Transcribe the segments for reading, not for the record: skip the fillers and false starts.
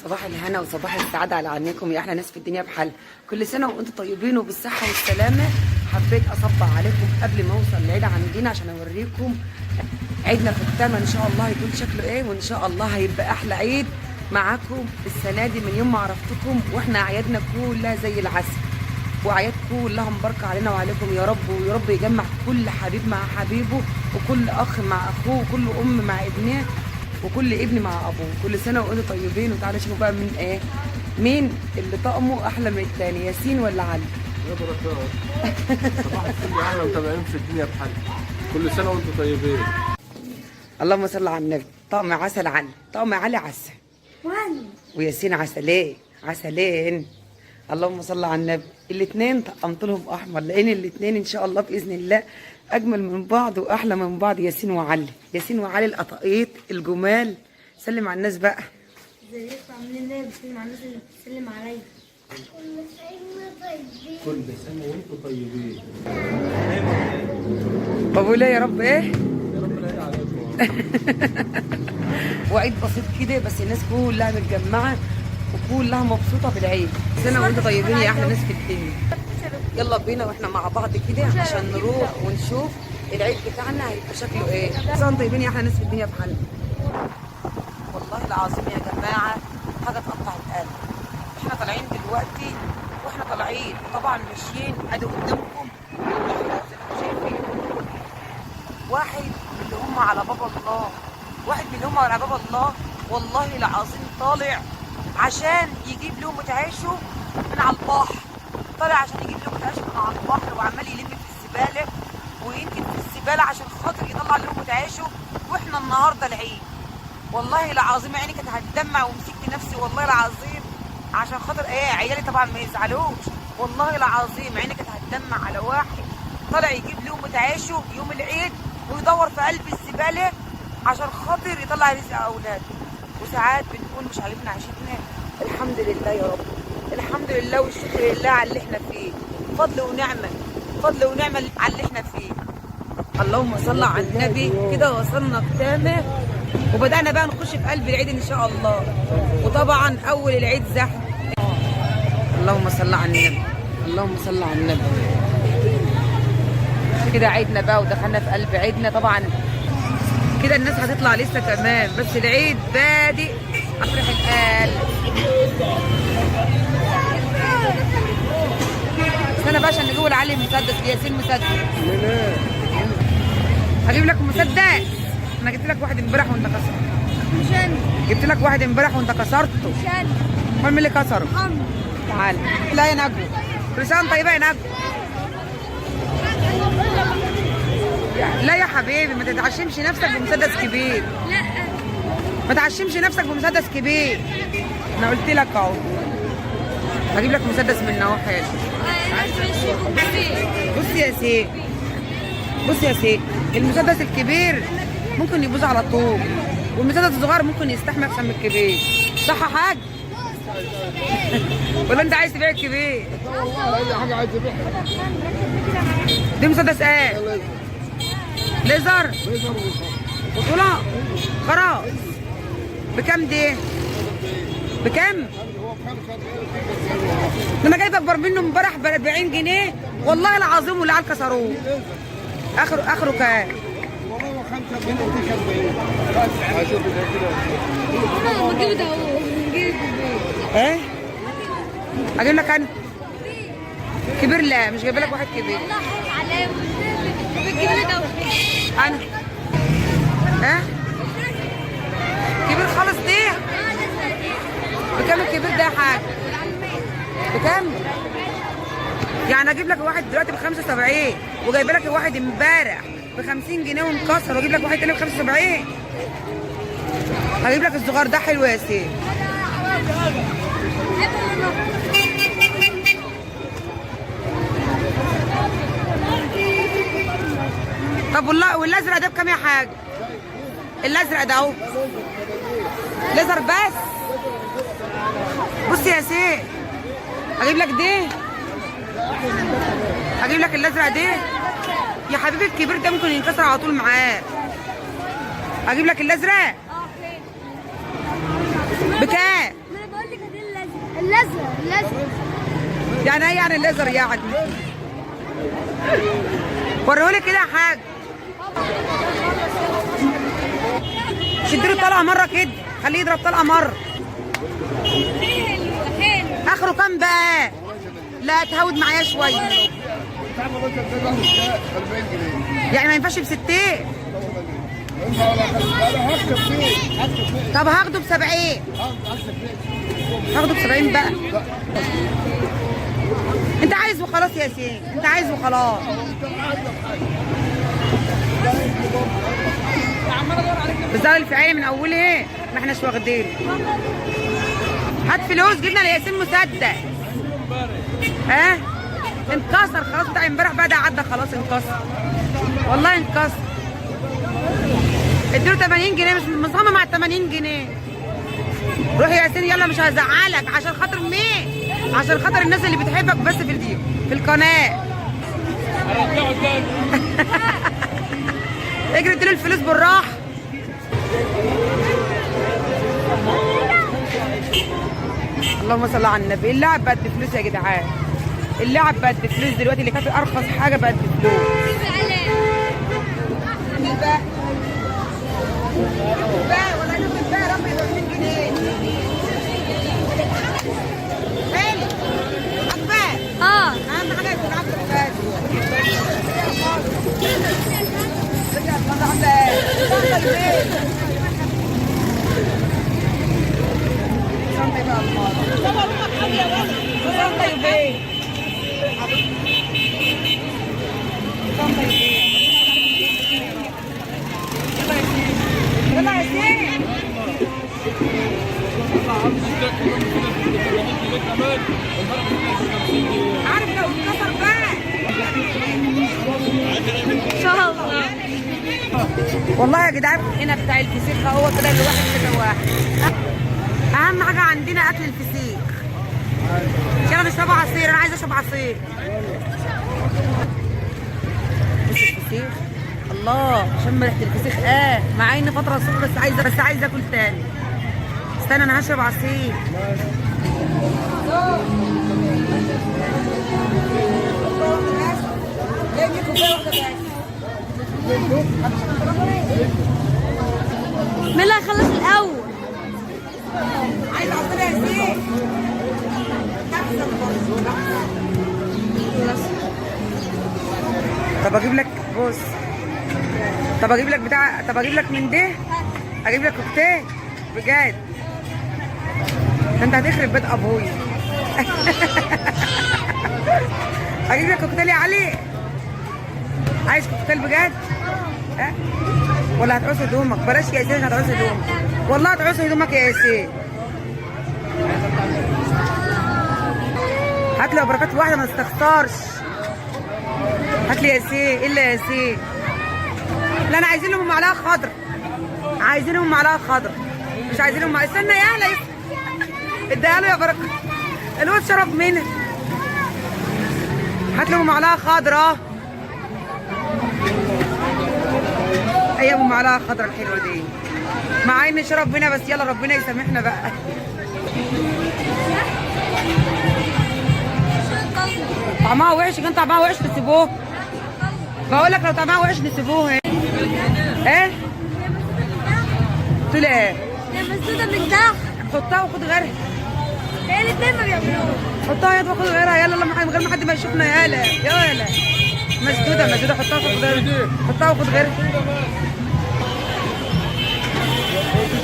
صباح الهنا وصباح السعادة على عنكم يا أحلى ناس في الدنيا بحال. كل سنة وأنتم طيبين وبالصحة والسلامة. حبيت أصبح عليكم قبل ما أوصل العيد عندنا عشان أوريكم عيدنا في كتامة إن شاء الله هيكون شكله إيه، وإن شاء الله هيبقى أحلى عيد معاكم السنة دي من يوم ما عرفتكم، وإحنا أعيادنا كلها زي العسل، وأعياد كلها مباركة علينا وعليكم يا رب. ويا رب يجمع كل حبيب مع حبيبه، وكل أخ مع أخوه، وكل أم مع ابنها، وكل ابن مع ابوه. كل سنة وانتم طيبين. وتعالوا شوفوا بقى من ايه، مين اللي طقمه احلى من التاني، ياسين ولا علي؟ يا بركات. صباح الفل يا احلى متابعين في الدنيا بحال. كل سنة وانتم طيبين. اللهم صل على النبي. طقم عسل علي، طقم علي عسل، وياسين عسلين عسلين. اللهم صل على النبي. الاثنين طقمت لهم احمر لان الاثنين ان شاء الله باذن الله اجمل من بعض واحلى من بعض. ياسين وعلي، ياسين وعلي القطاقيط الجمال. سلم على الناس بقى. ازيكم عاملين ايه؟ بسلم على الناس اللي بتسلم عليا. كل سنة وانتم طيبين. بقول ايه يا رب، ايه يا رب العيد عليكم. وعيد بسيط كده، بس الناس كلها متجمعه وكلها مبسوطة بالعيد. سنة وانتم طيبين يا احلى ناس في الدنيا. يلا بينا واحنا مع بعض كده عشان نروح ونشوف العيد بتاعنا هيبقى شكله ايه. سنة وانتم طيبين يا احلى ناس في الدنيا بحالنا. والله العظيم يا جماعة حاجة تقطع القلب. احنا طالعين دلوقتي، واحنا طالعين وطبعا ماشيين ادي قدامكم البحر زي ما انتم شايفين. واحد من اللي هم على باب الله، واحد من اللي هم على باب الله والله العظيم طالع عشان يجيب لقمة عيشه من على البحر، طالع عشان يجيب لقمة عيشه من على البحر، وعمال يلم في الزبالة وينكب في الزبالة عشان خاطر يطلع لقمة عيشه. واحنا النهارده العيد، والله العظيم عيني كانت هتدمع ومسكت نفسي والله العظيم عشان خاطر ايه، عيالي طبعا ما يزعلوش. والله العظيم عيني كانت هتدمع على واحد طالع يجيب لقمة عيشه يوم العيد ويدور في قلب الزبالة عشان خاطر يطلع رزق اولاده. وساعات بنقول مش عاجبنا عيشتنا. الحمد لله يا رب، الحمد لله والشكر لله على اللي احنا فيه. فضل ونعمة، فضل ونعمة على اللي احنا فيه. اللهم صل على النبي. كده وصلنا كتامة وبدأنا بقى نخش في قلب العيد إن شاء الله. وطبعا أول العيد زحمة. اللهم صل على النبي، اللهم صل على النبي. كده عيدنا بقى ودخلنا في قلب عيدنا. طبعا كده الناس هتطلع لسه كمان، بس العيد بادئ. افرح القلب. استنى بقى عشان نجيب لعلي مسدس، ياسين مسدس. هجيب لك مسدس. انا جبت لك واحد امبارح وانت كسرته. مش انا، جبت لك واحد امبارح وانت كسرته. مش انا. امال مين اللي كسره؟ محمد. تعالى. لا يا نجوى، كل سنة وانت طيبة يا نجوى. لا يا حبيبي ما تتعشمش نفسك بمسدس كبير. لا ما تعشمش نفسك بمسدس كبير. انا قلت لك اهو هجيب لك مسدس من اهو حلو. بص يا سي، بص يا سي، المسدس الكبير ممكن يبوظ على طول، والمسدس الصغير ممكن يستحمل احسن من الكبير. صح يا حاج؟ ولا انت عايز تبيع الكبير؟ والله اي حاجة عايز ابيعها. دي مسدس ايه؟ ليزر بطولة خلاص. بكام دي؟ بكام؟ ده انا جايب اكبر منه امبارح ب 40 جنيه والله العظيم، والعيال كسروه. اخره اخره كام؟ والله 45 ودي 40. هشوف ده كده. انا بجيب ده اهو، بجيب ايه؟ اجيب لك انا كبير؟ لا مش جايبه لك واحد كبير. والله حرام عليا، بتجيب ده. انا ها كبير خالص دي. بكام الكبير ده يا حاج؟ بكام؟ يعني اجيب لك واحد دلوقتي ب 75، وجايبه لك واحد امبارح ب 50 جنيه وانكسر، واجيب لك واحد تاني ب 75. هجيب لك الصغير ده حلو يا سيدي. طب والله والازرق ده بكام يا حاج؟ الازرق ده اهو ليزر بس. بص يا سيد هجيب لك دي، هجيب لك الازرق دي يا حبيبي. الكبير ده ممكن ينكسر على طول معاك. هجيب لك الازرق بكام؟ يعني ايه يعني الليزر يعني؟ وريهولي كده يا حاج. شديله طلقه مرة كده، خليه يضرب طلقه مرة. حلو حلو. اخره كام بقى؟ لا تهود معايا شوية. يعني ما ينفعش ب 60. طب هاخده ب 70. هاخده ب 70 بقى. انت عايز وخلاص يا ياسين، انت عايز وخلاص. بس ده في عيني من اول ايه؟ ما احناش واخدين. هات فلوس، جبنا لياسين مسدس. ها؟ انكسر خلاص بتاع امبارح بقى، ده عدى خلاص انكسر. والله انكسر. اديله 80 جنيه، مش مصمم على 80 جنيه. روح يا ياسين يلا، مش هزعلك. عشان خاطر مين؟ عشان خاطر الناس اللي بتحبك بس في الفيديو في القناة. اجري اديله الفلوس بالراحة. اللهم صل على النبي. اللعب بقت بفلوس يا جدعان، اللعب بقت بفلوس دلوقتي. اللي كانت ارخص حاجة بقت بفلوس. اهم حاجة يكون عندك بس. يلا يا سيدي. عارف لو اتكسر بقى ان شاء الله. والله يا جدعان هنا بتاع الفسيخ اهو كده، الواحد كده واحد. اهم حاجة عندنا اكل الفسيخ. يلا نشربوا عصير، انا عايزه اشرب عصير. بص الفسيخ، الله شم ريحه الفسيخ. مع ان فترة الصبح، بس عايزه، بس عايزه اكل تاني. استنى انا هشرب عصير. مين اللي هيخلص الاول؟ عايز عصير يا ياسين؟ طب اجيب لك، بص، طب اجيب لك بتاع، طب اجيب لك من ده، اجيب لك كوكتيل بجد. ده انت هتخرب بيت ابويا. اجيب لك كوكتيل يا علي؟ عايز كوكتيل بجد؟ ها؟ ولا هتعوز هدومك؟ بلاش يا ياسين، هتعوز هدومك والله، هتعوز هدومك يا ياسين. هات لي بركات واحدة ما تستخسرش. هات لي يا ياسين. ايه اللي يا ياسين؟ لا انا عايزين لهم معلقه خضر، عايزين لهم معلقه خضر، مش عايزين لهم. استنى يا اهلا، اديها له يا بركة، الواد شرب منها. هات لهم معلقه خضراء. ايه ابو معلقه خضراء الحلوة دي؟ مع ان شرب منها بس يلا ربنا يسامحنا بقى. طعمها وحش، كان طعمها وحش نسيبوه. بقول لك لو طعمها وحش نسيبوه. ايه؟ قلت له ايه؟ هي مسدودة من تحت. حطها وخد غيرها. هي الاثنين ما بيعملوها. حطها يا وخد غيرها يلا، من غير ما حد ما يشوفنا. يالا يالا، مسدودة مسدودة. حطها وخد غيرها، حطها وخد غيرها.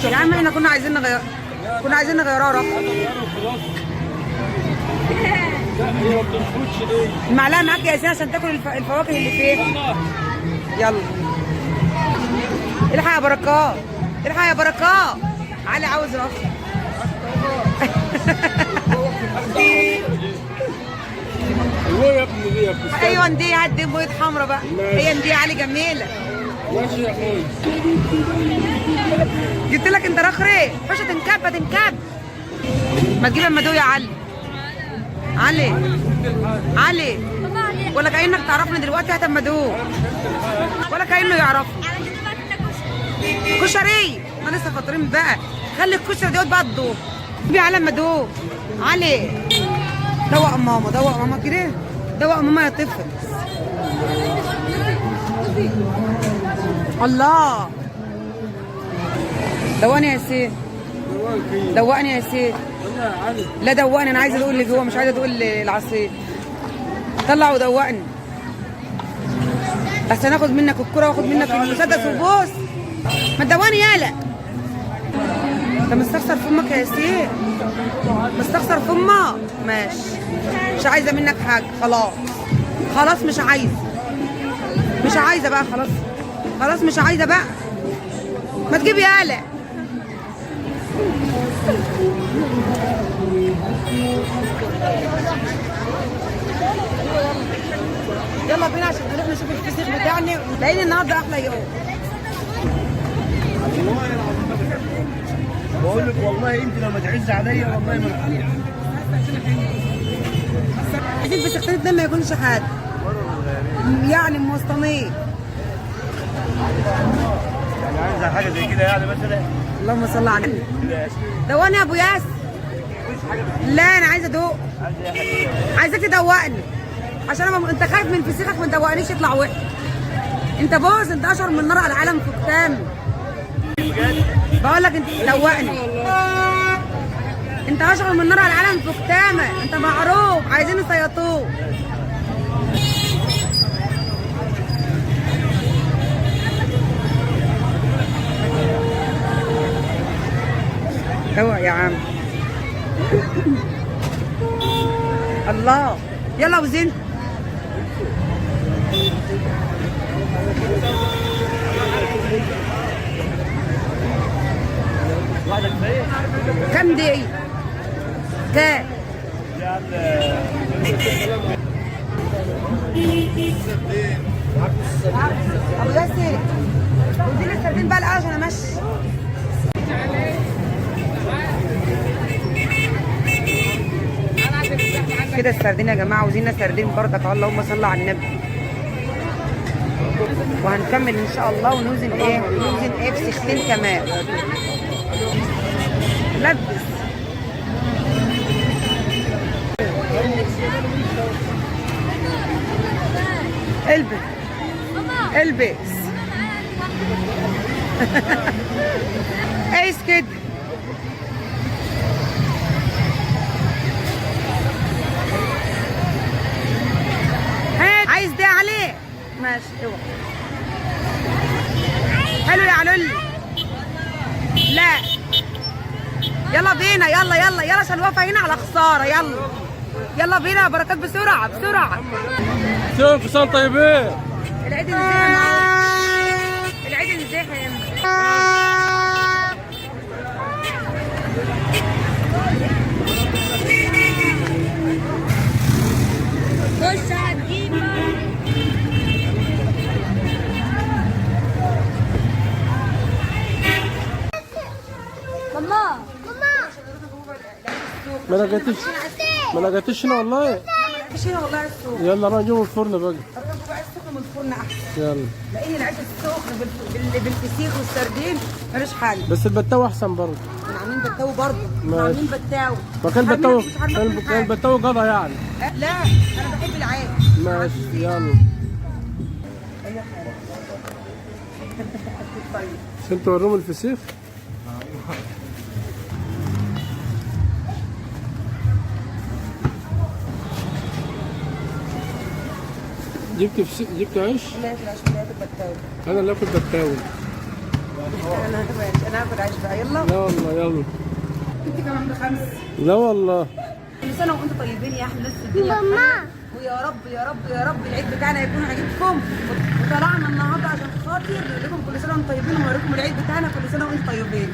يا عم احنا كنا عايزين نغير، كنا عايزين نغيرها رقم. المعلقة معاك يا ياسين عشان تاكل الفواكه اللي فيها. يلا الحق يا بركات، الحق يا بركات. علي عاوز رقم. ايوه يا ابني دي يا ابني. ايوه دي، هات دي بيض حمرا بقى. هي دي علي جميلة. ماشي يا اخوي. جبت لك انت رخري حوشه تنكب تنكب. ما تجيب اما يا علي. علي علي، ولا كأنك تعرفني دلوقتي. هات اما دوق، ولا كأنه يعرفني. كشري، ما لسه فاطرين بقى. خلي الكشري دوت بقى تدوق. بي على اما دوق. علي دوق ماما، دوق ماما كده، دوق ماما يا طفل. الله، دوقني يا سيف، دوقني يا سيف. لا دوقني، انا عايزه ادوق اللي جوه، مش عايزه ادوق العصير. طلع ودوقني، بس انا اخد منك الكرة واخد منك المسدس وبوس. ما تدوقني يالا. انت مستخسر في امك يا سيف، مستخسر في امك. ماشي، مش عايزه منك حاجة، خلاص خلاص، مش عايزه، مش عايزه بقى، خلاص خلاص، مش عايزه بقى. ما تجيب يالا. يلا بينا عشان نروح نشوف الفسيخ بتاعنا، لان النهارده احلى يوم. بقول لك والله انت لما تعز عليا والله ما عايزين فسيختين اتنين ما يكونش حد يعني موسطنين. يعني عايزه حاجة زي كده يعني مثلا. اللهم صل على النبي. دوقني يا ابو ياسر. لا انا عايزه ادوق، عايزاك تدوقني عشان انا انت خايف من فسيخك ما تدوقنيش يطلع وحش. انت بوز، انت اشهر من نار على العالم في كتام. بقول لك انت دوقني، انت اشهر من نار على العالم في كتامه، انت معروف، عايزين يصيطوك. دوق يا عم. الله، يلا وزين. كم دقيقة؟ كام؟ أبو ياسر وديني السردين بقى الأول عشان أمشي. كده السردين يا جماعة، وزينا سردين بردك. اللهم صل على النبي. وهنكمل ان شاء الله ونوزن ايه؟ نوزن ايه؟ فسيختين كمان. لبس. البس البس. قيس كده. عايز ده عليه؟ ماشي، اوعى. حلو يا علولي. لا يلا بينا، يلا يلا يلا، عشان واقفة هنا على خسارة. يلا يلا بينا يا بركات، بسرعة بسرعة. كل سنة طيبين. العيد نزاح، العيد نزاح يا اما. خش هتجيب. ماما ماما ما لقيتش، ما لقيتش هنا والله. مش هنا والله السوق. يلا روح نجيبه الفرن بقى. نروح نجيبه عيش سخن من الفرن احسن. يلا، لان العيش السخن بالفسيخ والسردين ملوش حل. بس البتاو احسن برضه. احنا عاملين بتاو برضه، احنا عاملين بتاو. ما كان بتاو، كان بتاو قضى يعني. لا انا بحب العيش. ماشي يلا. طيب عشان توريهم الفسيخ. جبت فسيخ، جبت عيش؟ لا اكل عيش، ولا اكل بتاوي. انا اللي اكل بتاوي. انا ماشي، انا هاكل عيش بقى. يلا. لا والله يلا. انت كمان بخمس. لا والله. كل سنة وانتم طيبين يا احلى ناس في الدنيا. ماما، ويا رب يا رب يا رب العيد بتاعنا يكون عجبكم. وطلعنا النهارده عشان خاطر نقول لكم كل سنة وانتم طيبين، ونوريكم العيد بتاعنا. كل سنة وانتم طيبين.